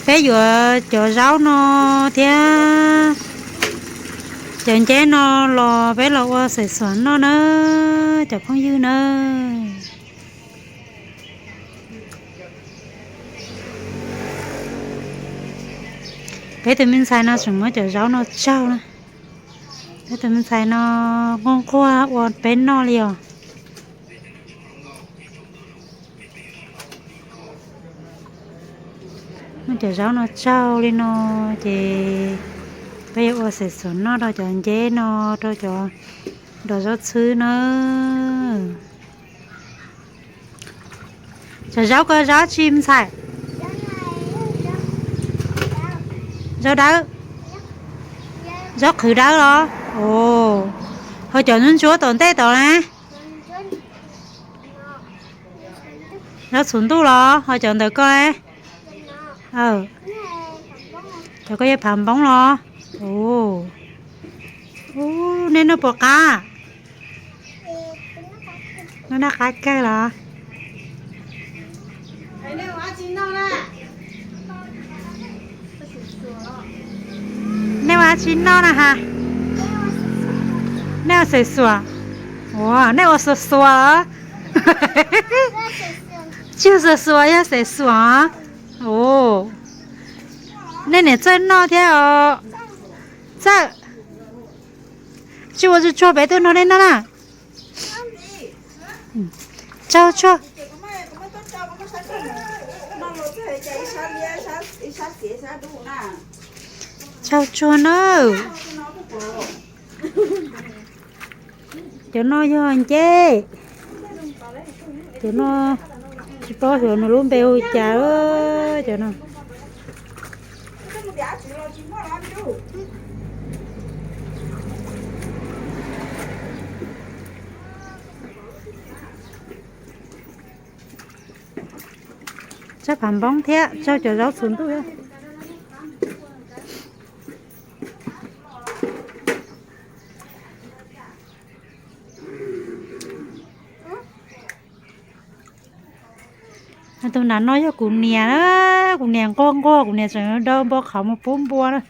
Peb yuav cov zaub no thiab cov nceb no los peb los ua xeem xuam noj na, cov phooj ywg na. Peb tus me ntxhais no tseem muab cov zaub no tsaug na. Peb tus me ntxhais no nquag nquag ua peb noj li os. Muab cov zaub no tsaug li no ces peb yuav ua xeem xuam noj rau cov nceb no, rau cov dos zaub txhwb na. Cov zaub ko zaub tsi me ntxhais? Zaub dawb. Zaub qhwv dawb los? Ov, ho cov ntsuab ntsuab tom ntej tod na? Zaub txhuv ntuj los? Ho cov ntawm ko? Cov ko yog phav npoob los? Ov, nej noj puas qab? Noj qab kawg los? Nej ua dab tsi noj na ha? Nej ua xeem xuam. Ua, nej ua xuas xuas los? Tsis yog xuas xuas, yog xeem xuam. Ov, nej niam txawj noj thiab os. Txawj. Tsis ua tsuag tsuag peb tuaj nrog nej noj na. Tsaug tsuag. Tsaug tsuag nawb. Cov no yog nceb. Cov no tsis paub xyov nws lub npe hu cas, cov no. Tsaug phav npoob thiab tsaug cov zaub txhuv ntuj. Tus nram no yog kuv niam, kuv niam nquag nquag, kuv niam tseem do npua qhauv mus pub npua na.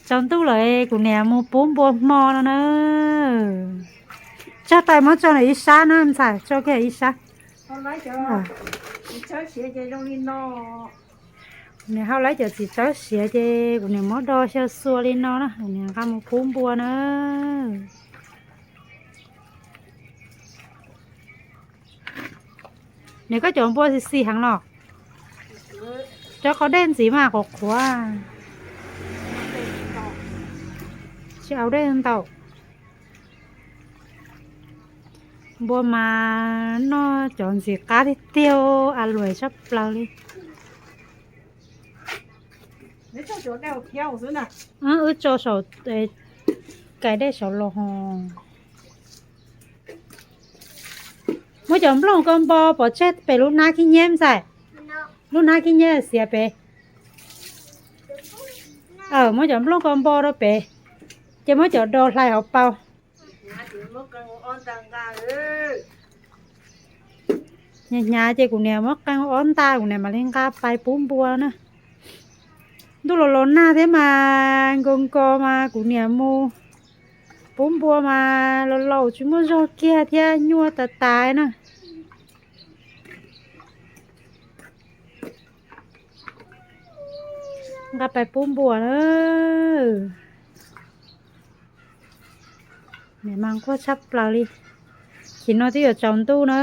Tsaus ntuj lawm kuv niam mus pub npua hmo no na. Tsuag tais muab tso ntawm ib sab na ntxhais, tso kiag ib sab. Kuv niam hau lawv cov txiv tsawb siav ces kuv niam muab do xyaw xua li no na, kuv niam nqa mus pub npua na. Niam, koj cov npua xis xis heev los? Cov qhov dej ntxiv mas qhuav qhuav, tsis au dej ntau. Npua mas noj cov ntxiv qab tiag tiag, a luam tshaj plaws li. Wb tso saum, kais dej saum los ho. Muab cov nplooj ko npo pov tseg pem lub hnab khib nyiab ntxhais. Lub hnab khib nyiab xiav pem. Muab cov nplooj ko npo rau pem, ces muab cov dos hlais hauv paus. Hnyav hnyav ces kuv niam muab qee ob nta, kuv niam mam li nqa pais pub npua na. Ntuj los los nag thiab mas nkaus nkaus mas kuv niam mus pub npua mas los laus tsis muaj zog kiag thiab nyuaj tas tas na. Nqa pais pub npua na. Niam mas nquag tshaj plaws li. Chim no twb yuav tsaus ntuj na,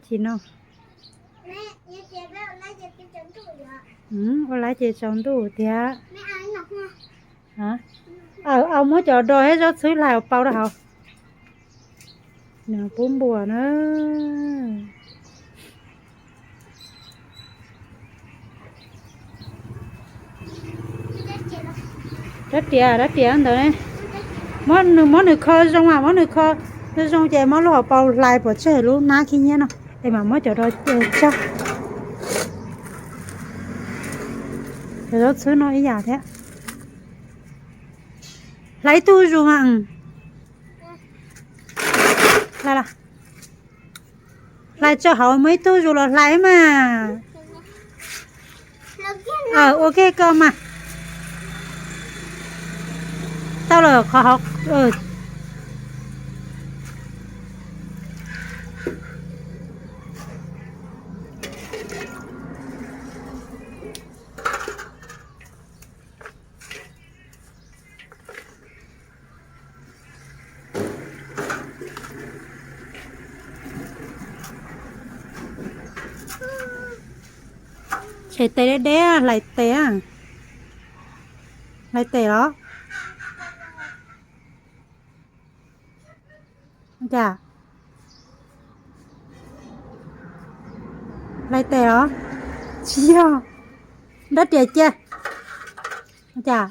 chim no. Ua laib ces tsaus ntuj tiag. Au, muab cov dos thiab zaub txhwb hlais hauv paus rau hauv. Nws pub npua na. Rab riam, rab riam ntawd ne. Muab nws, muab nws kho zoo mas, muab nws kho zoo ces muab lub hauv paus hlais pov tseg lub hnab khib nyiab no es mam muab cov dos tsaug. Cov zaub txhwb no ib yam thiab. Hlais ib tug zuj zus mas. Hlais los. Hlais tso hauv, muaj ib tug zuj zus los hlais mas. Ua ke koj mas. Tau lawm qhov hauv. Tshem tes deb deb, hlais tes. Hlais tes los? Cas? Hlais tes los? Tsis yog. Nrab riam cia. Cas?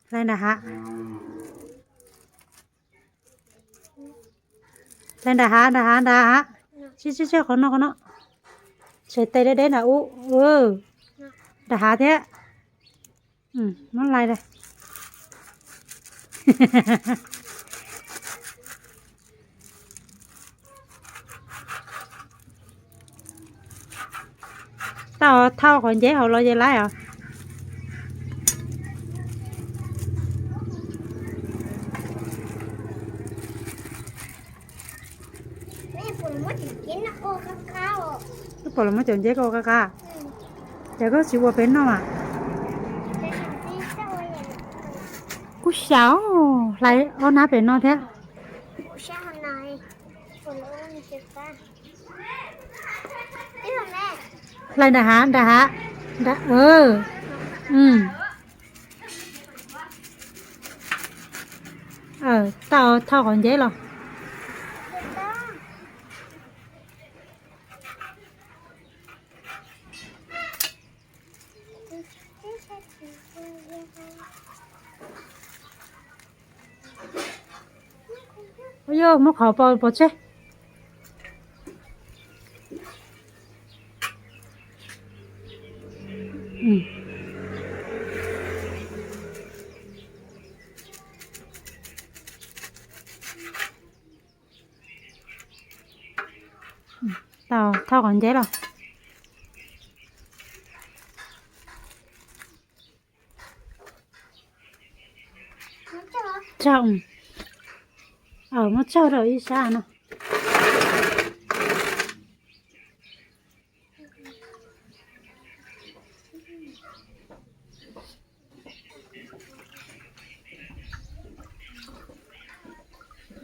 Hlais nram hav. Hlais nram hav, nram hav, nram hav. Tsib tsib tsib, qhov no, qhov no. Tshem tes deb deb nram ub. Nram hav thiab. Muab hlais. Tau, thauj qhov nceb hauv los ces laib os. Wb puas los muab cov nceb ko qab qab? Ces koj tsis ua peb noj mas. Kuj xyaum, hlais ob nab pem no thiab. Hlais nram hav, nram hav. Tau, thauj qhov nceb los. Ua yog muab qhov pov tseg. Tau, thauj qhov nceb los. Tsaug, muab tsaug rau ib sab no.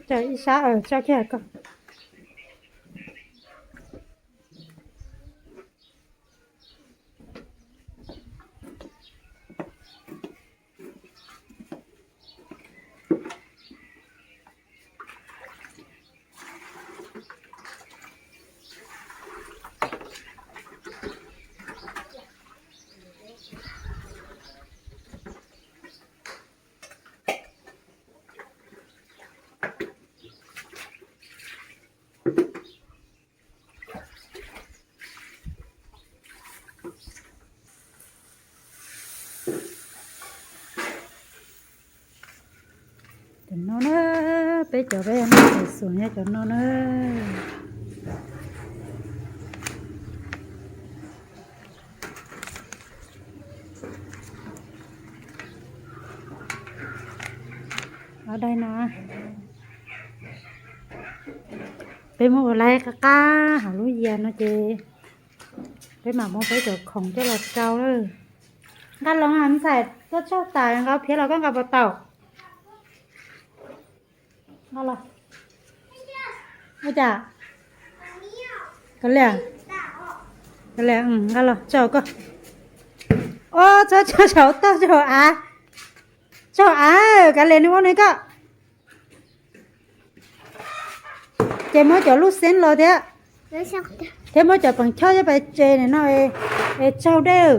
Tsaug ib sab, tsaug kiag ko. Cov no na, peb cov peb noj xum nyob cov no na. Os, dai no. Peb muab ua laib qab qab hauv lub yias no ces peb mam muab peb cov khoom coj los rau lawm. Nqa los ntxhais, koj tsaug tas nqa phiab los koj nqa puas tau? Nqa los. Ua cas? Kav liam, kav liam, nqa los tso koj. Os, tso tso saum toj tso av. Tso av, kav liam, nws ua nws koj. Ces muab cov lub xeeb los thiab, thiab muab cov peem choj coj pais tsev no es tsaug dej.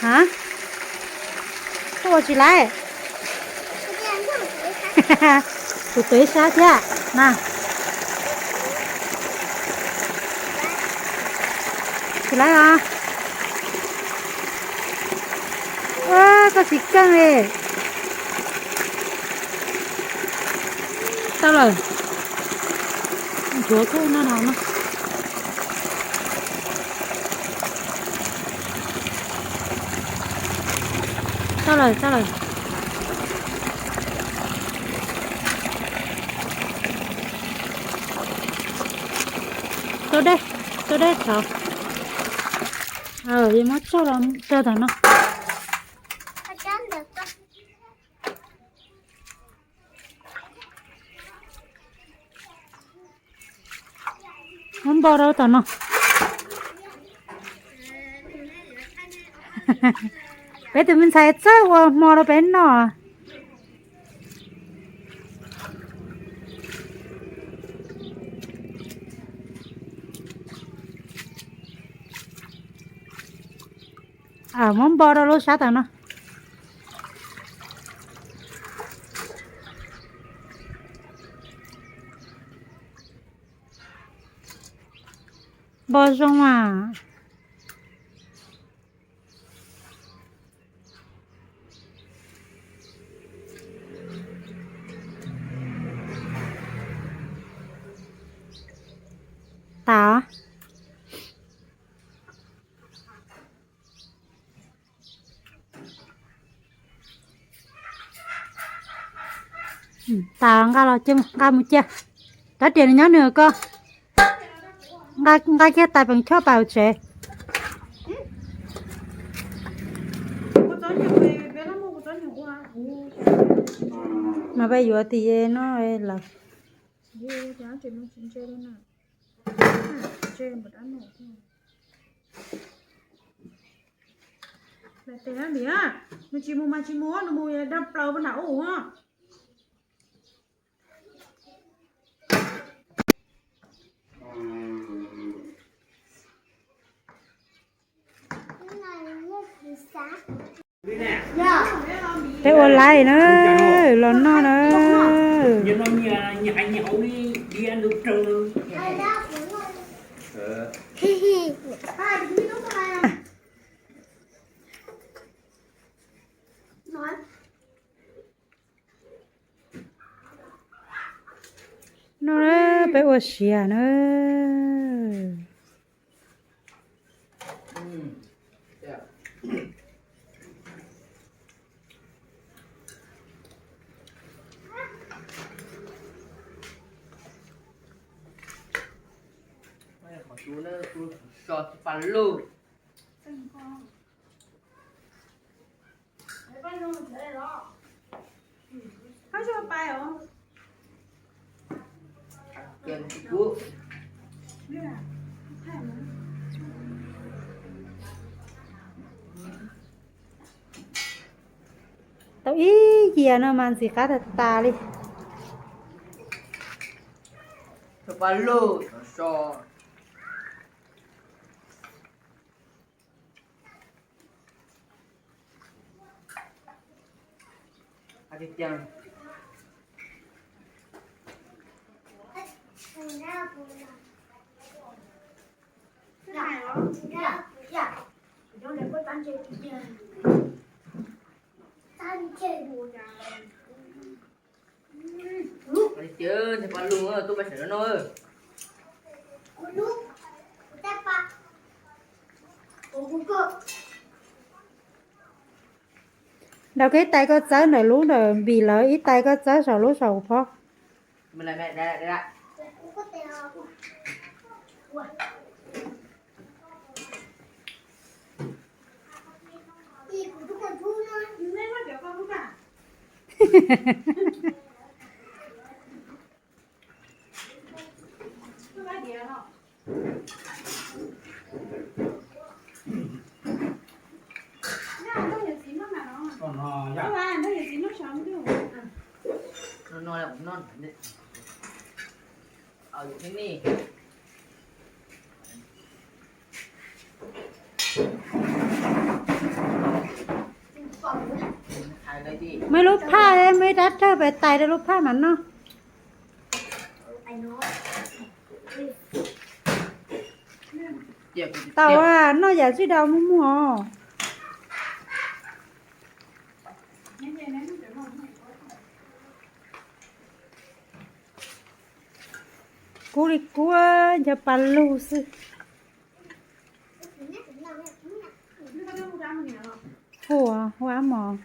Ha, koj ua tsis laiv. Kuv tuav ib sab thiab na. Tsis laib os. Koj tsis keej li. Tau lawm. Ntxuav kuj no no no. Tau lawm, tau lawm. Tau dej, tau dej thaum. Yuav muab tso los rau tom no. Muab npo rau tom no. Peb tus me ntxhais txawj ua hmo rau peb noj. Muab npo rau lub sab tom no. Npo zoo mas. Tas. Tas nqa los cia, nqa mus cia. Rab riam nws nyob nws ko. Nqa kiag tais peem choj pam tsev. Mas peb yuav tim no lawm. Nws tsis mus mas tsis mus, nws mus dag plaws nram ub. Peb ua laij na, los noj na. Noj na, peb ua siav na. Tau ib yias no mas ntxim qab tag tas li. Ntxhais Paj Lug, tuaj pab sawv daws noj. Daus kiag ib tais koj txawb ntawm lub ntawm npis lawv, ib tais koj txawb saum lub saum phob. Muaj ib lub phaj, muaj ib rab rawg pem tais rau lub phaj mas noj. Tau, noj yam tsis dau muaj muag. Kub li kub, nco pa lug xwb. Hu, hu ab mos.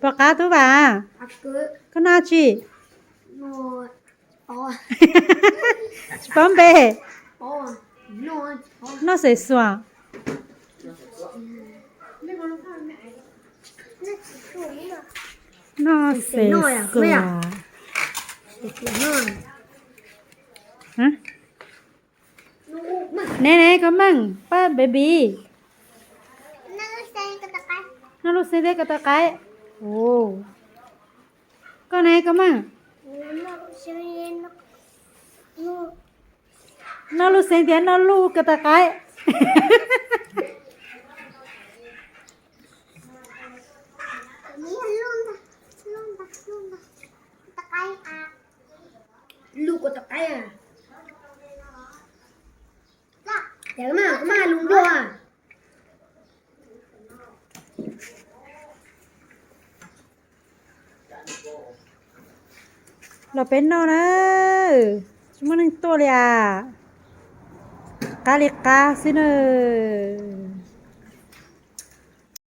Pom qab tub Vam, koj noj tsi? Tsis paub npe. Noj xes xuas. Noj xes xuas. Ne ne, koj Meej, pab baby. Noj lub xeeb thiab ko taw qaib. Koj ne, koj Meej? Noj lub xeeb thiab noj lub ko taw qaib. Lub ko taw qaib. Ces koj Meej, koj Meej lub nplua. Los peb noj na, tsis muaj neeg tuaj li as. Qab li qab xwb na.